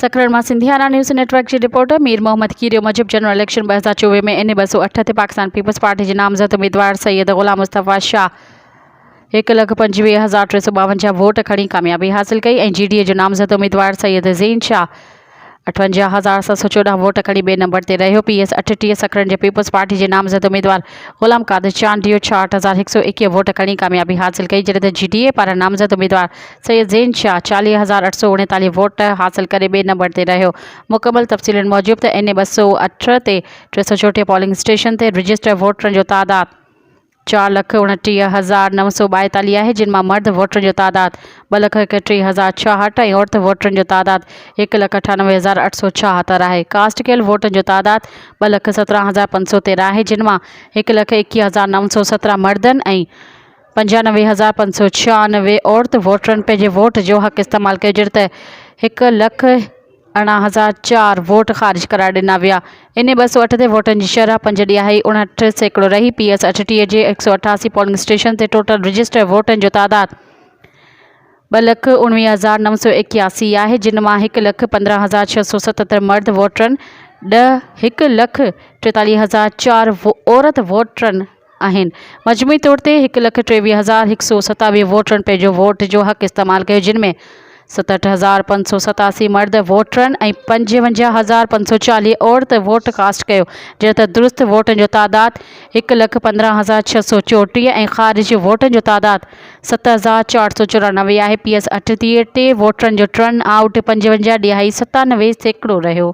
سکرن مان Sindhiana news net work جي reporter Mir Muhammad Khero موجب جنرل اليڪشن 2024 ۾ اين اي 208 تي پاڪستان پيپلز پارٽي جي نامزد اميدوار سيد غلام مصطفيٰ شاهه 125352 ووٽ کڻي ڪاميابي حاصل ڪئي ۽ جي ڊي اي جو نامزد اميدوار سيد زين شاهه 58714 ووٽ کڻي ٻئي نمبر تي رهيو. پي ايس 38 سکرن جي پيپلز پارٽي جي نامزد اميدوار غلام قادر چانڊيو 66121 ووٽ کڻي ڪاميابي حاصل ڪئي جڏهن ته جي ڊي اي پاران نامزد اميدوار سيد زين شاهه 40839 ووٽ حاصل ڪري ٻئي نمبر تي رهيو. مڪمل تفصيلن موجب ته اين اي 208 تي 334 پولنگ اسٽيشن تي رجسٽر ووٽرن جو تعداد 429942 آهي جن مان مرد ووٽرن جو تعداد 231066 ۽ عورت ووٽرن جو تعداد 198876 آهي. ڪاسٽ ڪيل ووٽن جو تعداد 217513 آهي جن مان 121917 مردن ۽ 95596 عورت ووٽرن پنهنجي ووٽ جو حق استعمال ڪيو جڏهن ته 1 لک 18004 ووٽ خارج قرار ڏنا ويا. ان 208 تي ووٽن جي شرح پنج ڏهائي 59% رهي. پي ايس 38 جي 188 پولنگ اسٽيشن تي ٽوٽل رجسٽر ووٽن جو تعداد 219981 آهي جن مان 115677 مرد ووٽرن ڏهه هڪ لک 43004 عورت ووٽرن آهن. مجموعي طور تي 123127 ووٽرن پنهنجو ووٽ جو حق استعمال ڪيو جن ۾ 67587 مرد ووٽرن ۽ 55540 عورت ووٽ ڪاسٽ ڪيو جڏهن ته درست ووٽن جو تعداد 115634 ۽ خارج ووٽن جو تعداد 7494 آهي. پي ايس 38 تي ووٽرن جو ٽرن آئوٽ 55 ڏهائي 97 سيڪڙو رهيو.